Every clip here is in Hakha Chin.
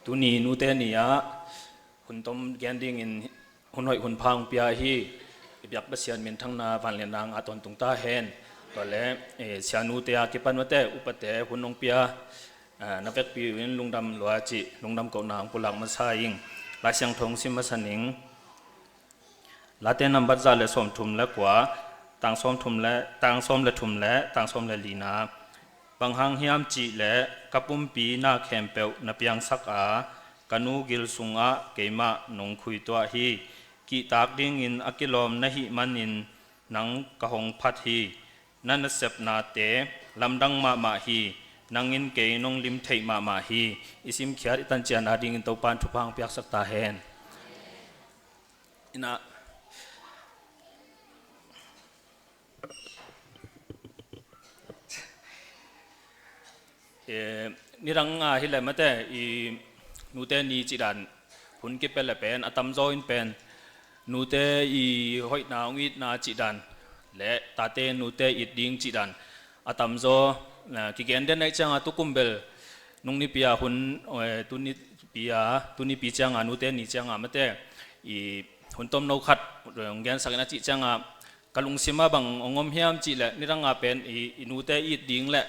Tuni nute ni ah huntom gen ding in hunhoi hun phang pia hi biak pasian min thang na van le nang aton tung ta hen to le sianu te a kipan mate upate hunong pia na vek pi in lungdam lua chi lungdam ko nang pulak ma sa ing la siang thong sim ma saning Latin nambat 132, tang 30 le tang 13 le tang 14 Banghang hiam ci le ka pumpi na khem peuh na piang sak a ka nu gil sungah keimah nung khui tuah hi kihtak ding in a kilawm na hih man in nang ka hong phat hi na na sep na te lamdang mah mah hi nangin kei nong lim theih mah mah hi isim khiar itan chia na ding in topan thuphang piak sak ta hen Ina nirang nga hi le mate i nute ni chi dan hun ki pe le pen atam zo in pen nute i hoi na ngit na chi dan le tate nute it ding chi dan atam zo ki gen den nai changa tukum bel nung ni pia hun tuni pia tuni pi changa nute ni changa mate i hun tom no khat rong gen sakina chi changa kalung sima bang ongom hiam chi le niranga pen i nute i ding le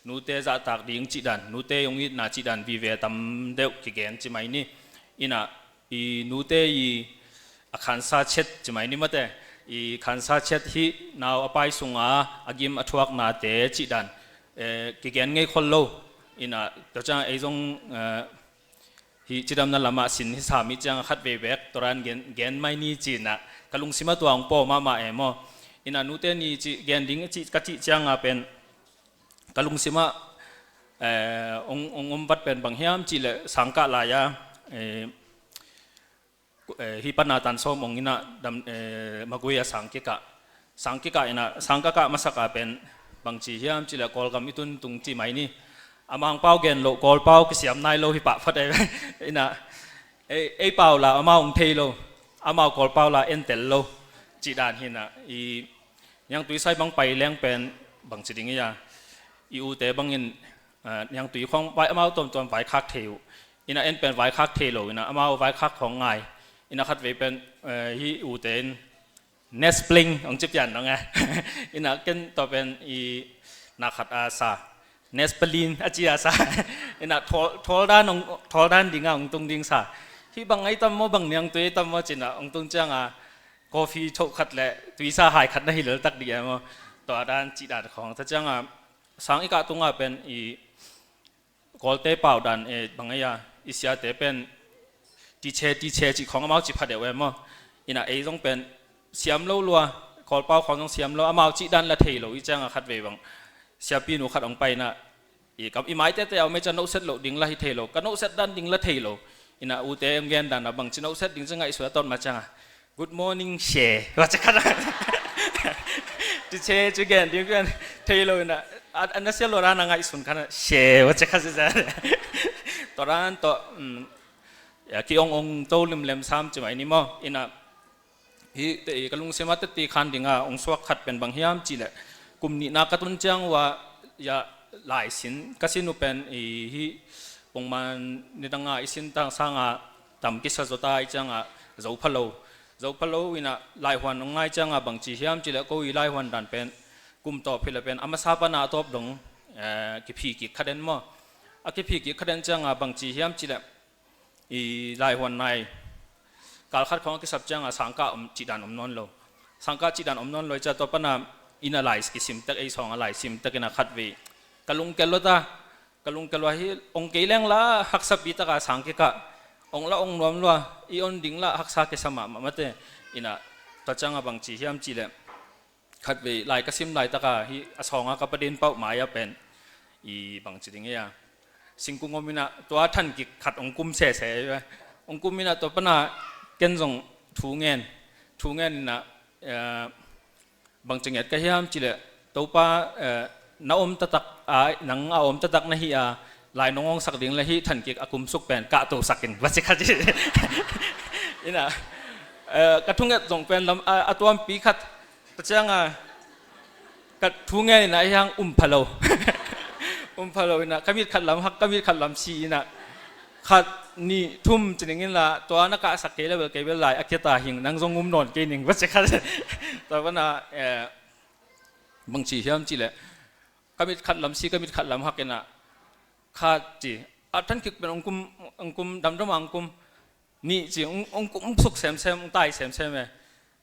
nute za tak ding chi dan nute yong i na chi dan vi ve tam deuh ki gen chi mai ni ina i nute i akhan sa chet chi mai ni mate i khan sa chet hi naw apai sunga agim athuak na te chi dan ki gen ngei khol lo ina to chang ei zong hi chidam na lama sin hi sami chang khat ve bek toran gen gen mai ni chi na kalung sima tuang po ma ma emo ina nute ni chi gen ding chi ka chi chang a pen kalung sima ong ong om bat pen bang hiam chi le sangka la ya hi pana tan som ong ina dam maguya sangki ka sangki ka ina sangka ka masaka pen bang chi hiam chi le kol gam itun tung chi mai ni amang pau gen lo kol pau ki siam nai lo hi pa phat e ina ei ei pau la ama ong thei lo ama kol pau la en tel lo chi dan hin na i yang tui sai bang pai leng pen bang chi ding ya i u te bang in yang tui khong vai amao tom tom vai khak theu ina en pen vai khak thei lo ina amao vai khak khong ngai ina khat ve pen hi u ten nestpling ong chip yan nong ina ken to pen i na khat a sa nestplin a chi a sa ina thol thol dan ong thol dan dinga ong tung ding sa hi bang ai tam mo bang niang tui tam mo china ong tung chang a coffee chok khat le tui sa hai khat na hi lel tak di mo to dan chi dan khong ta chang a sang ika tunga pen i Kawlte pau dan e bangaya isia te pen ti che ti che chi khong amau chi phat deuh em ina ei zong pen siam lo lua kawl pau khong zong siam lo amau chi dan la thei lo i chang a khat ve bang sia pi nu khat ong pai na i kam i mai te te au me cha no set lo ding la hi thei lo ka no set dan ding la thei lo ina u te em gen dan na bang chi no set ding cha ngai su ton ma chang good morning she wa cha khat ti che chu gen ding gen thei lo na an na sel lo ra na ngai sun khana she wa cha khat za to ran to ya ki ong ong to lim lem sam chu mai ni mo ina hi te ka lung sema te ti khan dinga ong suak khat pen bang hiam chi le kum ni na katun chiang wa ya lai sin kasinu pen i hi pongman ni danga isin tang sanga tam ki sa zota i changa zo phalo zo phalo ina lai huan ong ngai changa bang chi hiam chi le ko i lai huan dan pen kum to phila pen ama sa pa na top dong ki phi ki khaden mo a ki phi ki khaden changa bang chi hiam chi le i lai huan nai kal khat khong ki sap changa sangka om chi dan om non lo sangka chi dan om non loi cha to pana ina lai ki sim tak ei song a lai sim tak ina khat ve kalung kelota kalung kelwa hi ong ke leng la hak sa pi taka sang ke ka ong la ong nuam lua i on ding la hak sa ke sama ma mate ina ta changa bang chi hiam chi le khat ve lai ka sim lai taka hi asonga ka paden pau ma ya pen i bang chi ding ya singkung omina tua than ki khat ong kum se se ong kum mina to pana ken jong thu ngen thu ngen na bang chinget ka hiam chi le topa na om tatak a nang a om tatak na hi a lai nongong sak ding le hi than ki akum suk pen ka to sakin va chi kha chi ina ka thunget jong pen lam atuam pi khat ta changa ka thu nge na yang um phalo um phalo ina kamit khat lam hak kamit khat lam si ina. Khat ni thum chining in la tua na ka sak ke level ke bel lai akheta hing nang zong ngum non ke ning va che khat to bana bang chi hiam chi le kamit khat lam si kamit khat lam hakena khat chi a than kik ben ongkum ongkum dam dam angkum ni chi ongkum suk sem sem tai sem sem e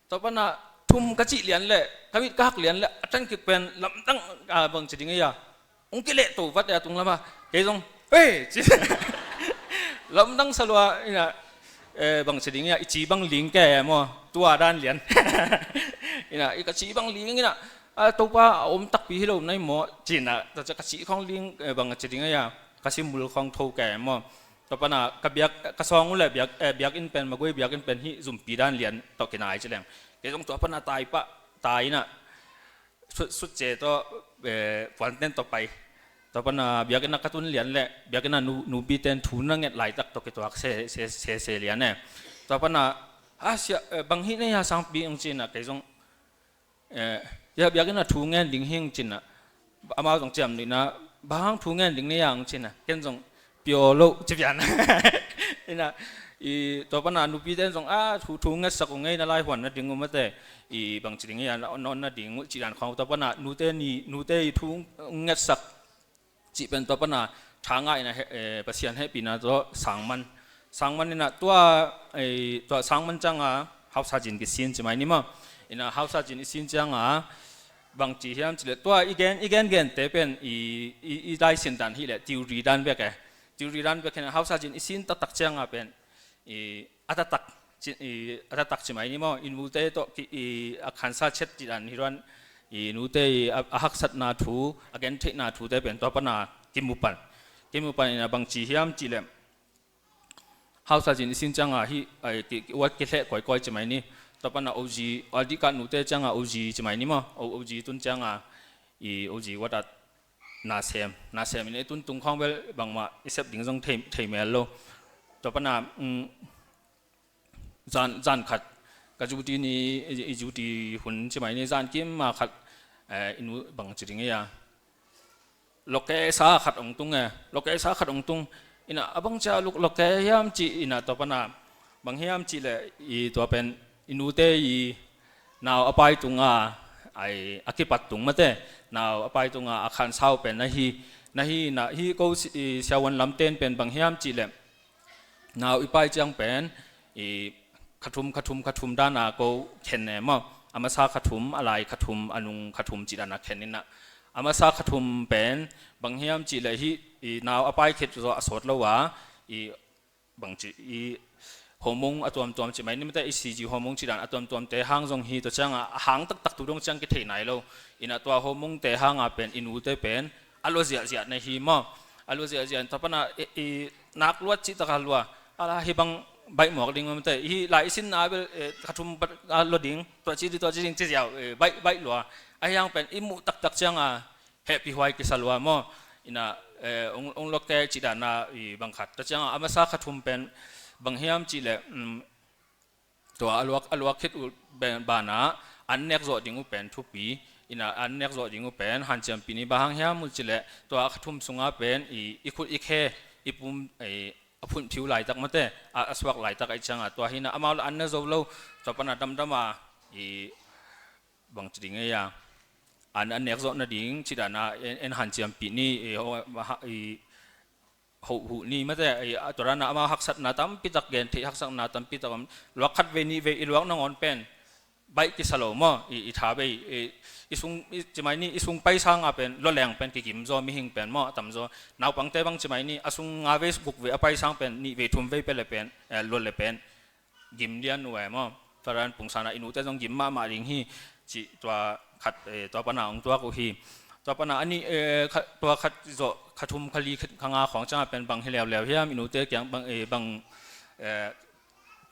to bana thum ka chi lian le kamit ka hak lian le a than kik pen lam dang bang chi ding ya ung ki le to vat ya tung lama ke zong hey chi lam dang salwa ina bang chi ding ya chi bang ling ke mo tua dan lian ina i ka chi bang ling ina to pa om tak pi hi lo nai mo chi na ta ka chi khong ling bang chi ding ya ka si mul khong tho ke mo to pa na ka biak ka song le biak biak in pen magoi biak in pen hi zum pi dan lian to ki nai chi leng ke zong to pa na tai pa tai na สุดเจตัววันเต้นต่อไปต่อปนาเบียกันนักตุนเหรียญแหละเบียกันนูนูบีเต้นทุนนั่งเงไหลตักตกตัวเสเสเสเสเหรียญเนี่ยต่อปนาอาเสียบางทีเนี่ยสังปีองจีนอ่ะไกจงเอ่อเบียกันนักทุนเงินลิงหิงจีนอ่ะอามาตรงเจียมนี่นะบางทุนเงินลิงเนี่ยองจีนอ่ะเกันจงเปียวโลจีบยันนี่นะอีตัวปนานูบีเต้นจงอาทุทุเงินสักองเงยน่าไล่หัวน่ะดึงมาแต่ i bang chi ding ya non na ding chi dan khong to pa na nu te ni nu te thu ngat sak chi pen to pa na tha ngai na pasian he pina to sang man sang man ina tua ei tua sang man changa hausa jin ki sin chi mai ni ma ina hausa jin sin changa bang chi hiam chi le tua igen igen gen te pen i i dai sin dan hi le tiu ri dan be ke tiu ri dan be ken hausa jin sin ta tak changa pen i ata tak i ata tak chi mai ni mo in mu te to ki i akhan sa chet chi dan hi ran i nu te a hak sat na thu again the na thu te pen to pa na kim mu pan kim mu pan ina bang chi hiam chi le hausa jin sin changa hi ai ki wat ki hle koi koi chi mai ni to pa na OG adi ka nu te changa OG chi mai ni mo OG tun changa i OG wat at na sem na sem in tun tung khong bel bang ma isep ding jong thei thei mel lo to pa na zan zan khat ka ju ti ni i ju ti hun chi mai ni zan kim ma khat inu bang chi ring ya loke sa khat ong tung e loke sa khat ong tung ina abang cha luk loke hiam chi ina to pa na bang hiam chi le i to pen inu te i naw apai tunga ai akipat tung mate naw apai tunga akhan sau pen na hi na hi na hi ko siawan lam ten pen bang hiam chi le naw ipai chiang pen i khathum khathum khathum dana ko khen ne mo amasa khathum alai khathum anung khathum chi dana khen ina amasa khathum pen bang hiam chi le hi i naw apai khet zo asot lowa i bang chi i homung atuam tuam chi mai ni te ECG homung chi dan atuam tuam te hang zong hi to changa hang tak tak tu dong chang ki thei nai lo ina tua homung te hang a pen inu te pen alo zia zia na hi mo alo zia zia tapana i nak luat chi taka lua ala hi bang bai mok ding te hi lai sin na bel khathum lo ding to chi to chi ding chi jiao bai bai lua a yang pen imu tak tak changa happy huai ki salwa mo ina ong ong lok te chi da na i bang khat ta changa amasa khathum pen bang hiam chi le to alwak alwak khit u ben ba na an nek zo ding u pen thu pi ina an nek zo ding u pen han cham pi ni ba hang hiam mu chi le to a khathum sunga pen i i khut i khe i pum e aphun phiu lai tak mate a aswak lai tak ai changa to hi na amal an na zo lo to pana dam dama i bang chi ding ya an an nek zo na ding chi da na en han chiam pi ni i ho hu ni ma te ai to na ama hak sat na tam pi tak gen the hak sak na tam pi tak luak khat ve ni ve i luak na ngon pen bai ki salo mo i i tha be i sung chi mai ni i sung pai sang a pen lo leng pen ki kim zo mi hing pen mo tam zo naw pang te bang chi mai ni asung nga ve buk ve apai sang pen ni ve thum ve pe le pen lo le pen gim lian nu mo faran pung sana inu te jong gim ma ma ring hi chi tua khat tua pa na ong tua ko hi tua pa na aniตัวขัดโจขัดทุมขลีขงาของจ้าเป็นบังให้แล้วแล้วเฮียมอินูเตแกงบังเอบัง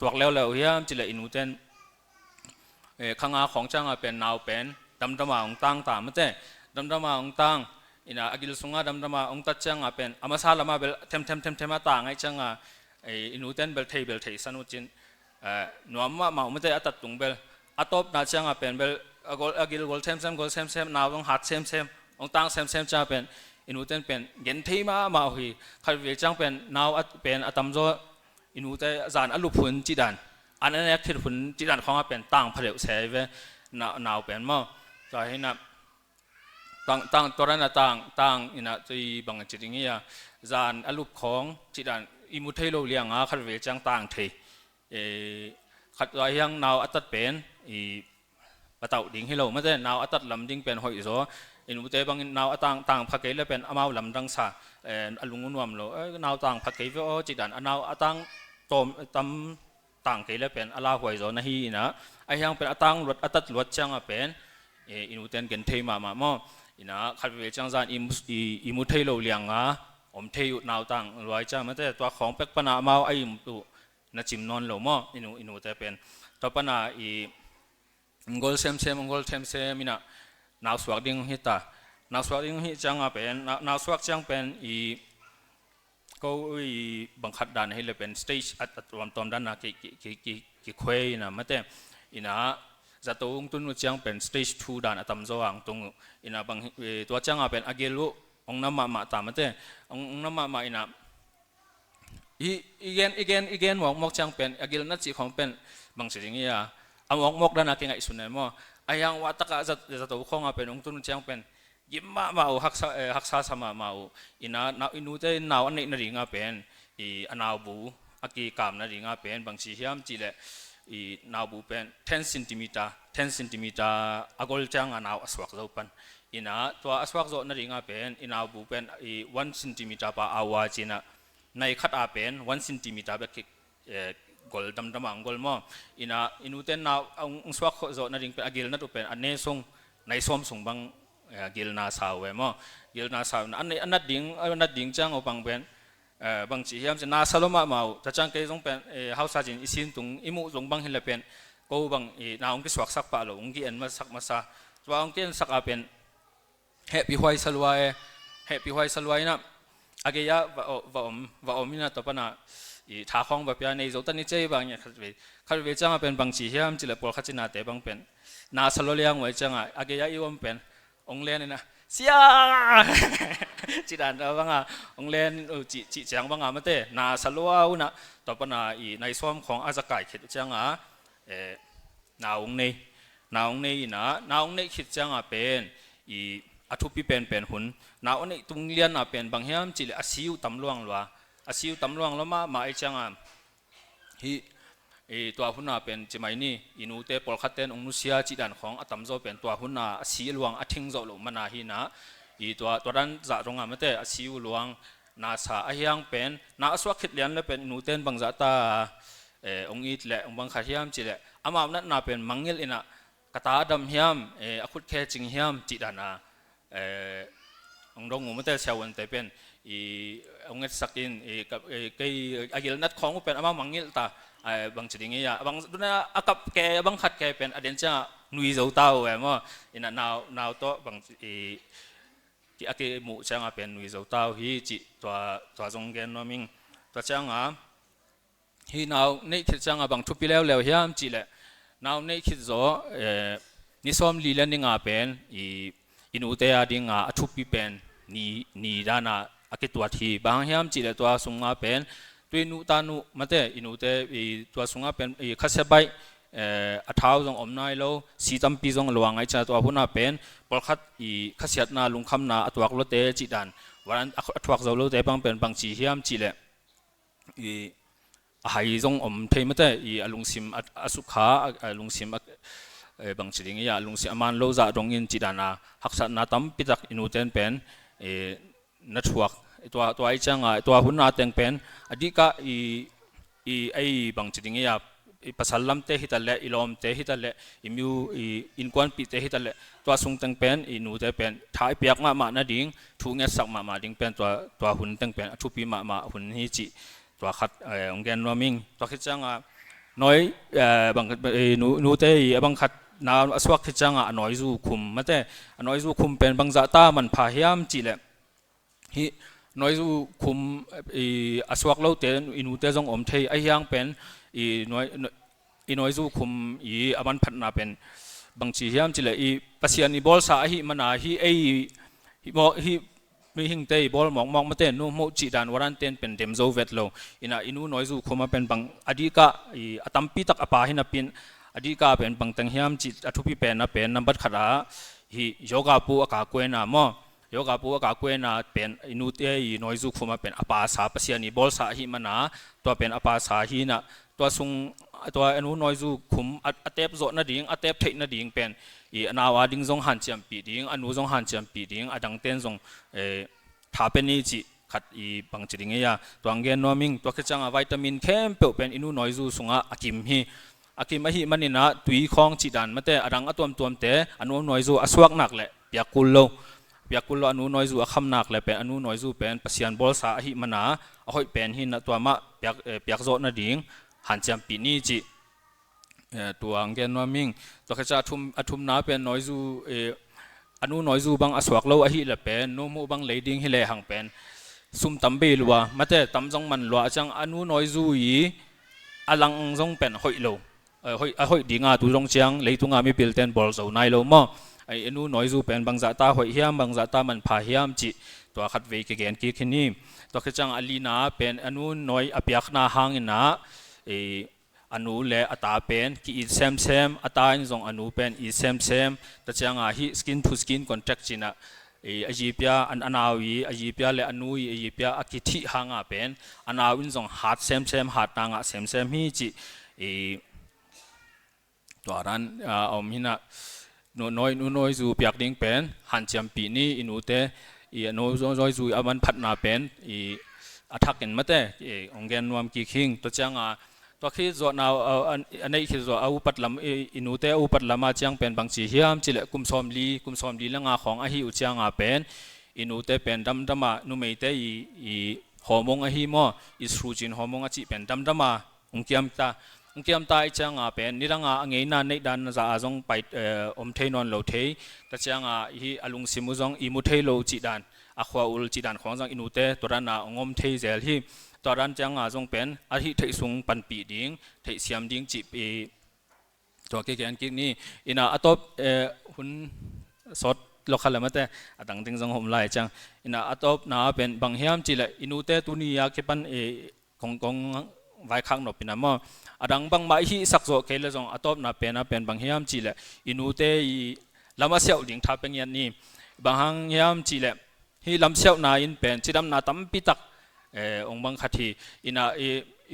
ตัวแล้วแล้วเฮียมจิเลอินูเตนขงาของจ้าเป็นนาวเป็นดำดำมาองตั้งตามไม่เตดำดำมาองตั้งอินาอกิลสุงาดำดำมาองตัดจ้าเป็นอามาซาลมาเบลเทมเทมเทมเทมาต่างไงจ้าอินูเตนเบลเทเบลเทสนุจินนวมมามาไม่เตอตัดตุงเบลอตบนาจ้าเป็นเบลอกิลกอลเทมเซมกอลเซมเซมนาวองหัดเซมเซมองตั้งเซมเซมจ้าเป็น Inu ten pen gen thei ma ma hi khat ve chang pen nau at pen atam zo inu te zan alu phun chi dan an an ek thil phun chi dan khong a pen tang phareu se ve na nau pen mo ta hi na tang tang toran a tang tang ina chui bang chi ding ya zan alup khong chi dan imu thei lo liang a khat ve chang tang thei e khat wa hiang nau atat pen i patau ding hi lo ma te nau atat lam ding pen hoi zo in ute bang nau atang tang pha ke le pen amau lam dang sa alung nuam lo nau tang pha ke ve o chi dan anau atang tom tam tang ke le pen ala huai zo na hi ina a hiang pen atang luat atat luat chang a pen in uten gen thei ma ma mo ina khat ve chang zan i i mu thei lo liang a om thei u nau tang luai cha ma te to khong pek pana mau ai tu na chim non lo mo inu inu te pen to pana i ngol sem sem ngol them sem ina nau suak ding hi ta nau suak ding hi chang a pen nau suak chang pen i ko i bangkhat dan hi le pen stage at at rom tom dan na ki ki ki ki ki khwe ina mate ina zato ung tun chiang pen stage 2 dan atam zo ang tung ina bang tua chang a pen agelu ong na ma ma ta mate ong na ma ma ina i igen igen igen mok mok chang pen agil na chi khong pen bang si ring ya amok mok dan a ki ngai sun mo ayang wa taka zat zato khong a pen ung tun chiang pen yim ma ma u haksa haksa sama ma u ina na inu te naw an nei na ringa pen i anaw bu aki kam na ringa pen bang chi hiam chi le i naw bu pen 10 cm 10 cm agol chang anaw aswak zo pan ina to aswak zo na ringa pen inaw bu pen i 1 cm pa awa china nai khat a pen 1 cm be ki gol dam dam ang gol mo ina inu ten na ung swak kho zo na ring pen agil na tu pen ane sung nai som sung bang gil na sa we mo gil na sa na ane anat ding anat ding chang opang pen bang chi hiam na saloma mau ta chang ke jong pen hausa jin isin tung imu jong bang hin le pen ko bang i na ong ki swak sak pa lo ong ki en ma sak ma sa chwa ong ki en sak a pen happy huai salwai happy huai salwai na ageya va va om va om ina to pana i tha khong ba pya nei zo tan ni chei bang ya khat ve khat ve changa pen bang chi hiam chi le pol kha chi na te bang pen na salo liang wai changa ageya i om pen ong len na sia chi dan da banga ong len chi chi chang banga ma te na salo au na to pana i nai som khong a zakai khet changa e na ong nei naung nei na naung nei khit changa pen i athupi pen pen hun naung nei tung lian na pen bang hiam chi le asiu tam luang lwa asiu tam luang lo ma ma ai changa hi e tua huna pen chimai ni inu te pol khat ten ong nu sia chi dan khong atam zo pen tua huna asi luang athing zo lo mana hi na i tua tua ran za ronga mate asiu luang na sa a hiang pen na aswa khit lian le pen nu ten bang za ta e ong it le ong bang kha hiam chi le amam na na pen mangil ina kata dam hiam e akhut khe ching hiam chi dana e ong dong mu te siawan te pen i ong et sakin i kei agil nat khong pen ama mangil ta bang chi ding ya bang duna akap ke bang khat ke pen aden cha nui zo tao e mo ina naw naw to bang i ti ake mu changa pen nui zo tao hi chi tua tua zong gen no ming tua changa hi nau nei thil changa bang thupi leo leo hiam chi le nau nei khit zo ni som li le ni nga pen i inu te a ding a thupi pen ni ni dana ake tua thi bang hiam chi le tua sunga pen tui nu ta nu mate inu te i tua sunga pen i khase bai a thau zong om nai lo si tampi zong luang ai cha tua huna pen polkhat i khasiat na lungkham na atuak lo te chi dan waran athuak zo lo te bang pen bang chi hiam chi le i a hai zong om thei mate i alungsim asukha alungsim bang chi ding ya lungsi aman lo za dong in chi dan a haksat na tam pitak inu ten pen e na thuak tua tua ai changa tua hun na teng pen adika i i ei bang chi ding ya i pasal lam te hi tal le i lom te hi tal le i mu i in kwan pi te hi tal le tua sung teng pen i nu te pen thai piak ma ma na ding thu nge sak ma ma ding pen tua tua hun teng pen thu pi ma ma hun hi chi tua khat ong gen no ming tua khit changa noi bang nu nu te i bang khat na aswak khit changa noi zu khum ma te noi zu khum pen bang za ta man pha hiam chi le hi noi zu khum i aswak lo te inu te zong om thei a hiang pen i noi i noi zu khum i aman phat na pen bang chi hiam chi le i pasian i bol sa hi mana hi ei hi mo hi. Mi hing te bol mok mok mate nu mu chi dan waran ten pen dem zo vet lo ina inu noi zu khoma pen bang adi ka i atampi tak apa hin apin adi ka pen bang tang hiam chi athupi pen na pen number khara hi yoga pu aka kwena mo yoga pu aka kwena pen inu te i noi zu khoma pen apa sa pasiani bol sa hi mana to pen apa sa hi na to sung to anu noi zu khum atep zo na ding atep thei na ding pen i anawa ding zong han chiam pi ding anu zong han chiam pi ding adang ten zong tha pen ni chi khat i bang chi ding ya tuang gen no ming to khechang a vitamin khem pe pen inu noi zu sunga akim hi akim a hi manina tui khong chi dan mate adang atuam tuam te anu noi zu asuak nak le piakul lo piakul lo anu noi zu akham nak le pen anu noi zu pen pasian bol sa hi mana a hoi pen hi na tua ma piak piak zo na ding han chiam pi ni chi tuang gen no ming to khacha thum athum na pen noi zu anu noi zu bang asuak lo a hi la pen nu mu bang leiding hi le hang pen sum tam be lua mate tam jong man lua chang anu noi zu yi alang jong pen hoi lo hoi a hoi dinga tu jong chiang leitunga mi pil ten bol zo nai lo mo ai anu noi zu pen bang za ta hoi hiam bang za ta man pha hiam chi to khat ve ke gen ki khini to khechang alina pen anu noi apiak na hang ina e anu le ata pen ki i sem sem ata in zong anu pen i sem sem ta chianga hi skin to skin contact china e aji pia an anawi aji pia le anu i aji pia aki thi hanga pen anaw in zong hat sem sem hat na nga sem sem hi chi e tuaran om hina nu noi nu noi zu piak ding pen han chiam pi ni inu te i nu noi zu aman phat na pen i athak in mate onggen nuam ki khing to changa to khi zo na anei khi zo au pat lam inu te au pat lama chiang pen bang chi hiam chi le kum som li langa khong a hi u chianga pen inu te pen dam dama nu mei te i i homong a hi mo i sru chin homong a chi pen dam dama ungkiam ta ungkiam ta i changa pen niranga angei na nei dan za azong pai om thei non lo thei ta changa hi alung simu zong i mu thei lo chi dan a khwa ul chi dan khong jang inu te torana ongom thei zel hi toran changa zong pen a hi thei sung pan pi ding thei siam ding chi pi to ke ke an ki ni ina atop hun sot lokal lama te atang ding zong hom lai chang ina atop na pen bang hiam chi la inu te tu ni ya ke pan e kong kong vai khang no pina mo adang bang mai hi sak zo ke le zong atop na pen a pen bang hiam chi le inu te i lama siau ding tha peng yan ni bang hang hiam chi le hi lam siau na in pen chidam na tam pi tak ong bang khathi ina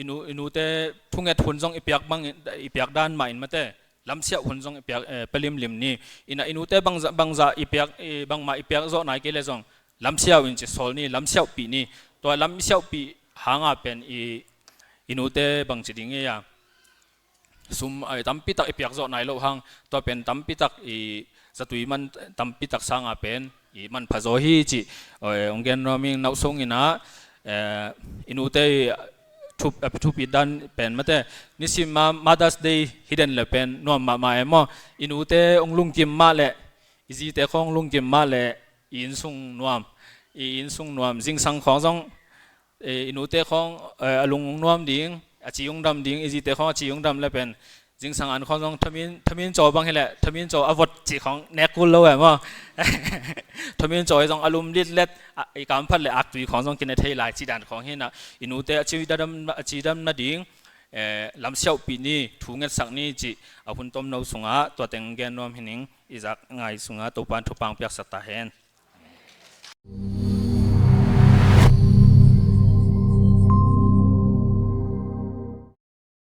inu inu te thunget hun zong ipiak bang ipiak dan ma in mate lam siau hun zong ipiak pelim lim ni ina inu te bang za bang za ipiak bang ma ipiak zo nai ke le zong lam siau in chi sol ni lam siau pi ni to lam siau pi hanga pen i inu te bang chi ding ya sum ai tampi tak ipiak zo nai lo hang to pen tampi tak i zatui man tampi tak sanga pen i man phazo hi chi onggen roaming nau song ina inu te thup thup i dan pen mate nisim ma Mother's Day hidden le pen nuam ma ma emo inu te onglung kim ma le izi te khong lung kim ma le in sung nuam i in sung nuam jing sang khong zong inu te khong alung nuam ding a chi yung dam ding izi te khong a chi yung dam le pen jing sang an khong zong thamin thamin cho bang hele thamin cho avot chi khong nek kul lo em thamin cho zong alum lit let i kam phat le ak tui khong zong kin thei lai chi dan khong hin na inu te chi dam chi dam na ding lam siau pi ni thu nget sak ni chi a hun tom no sunga to teng gen nom hining izak ngai sunga to pan thu pang piak sak ta hen.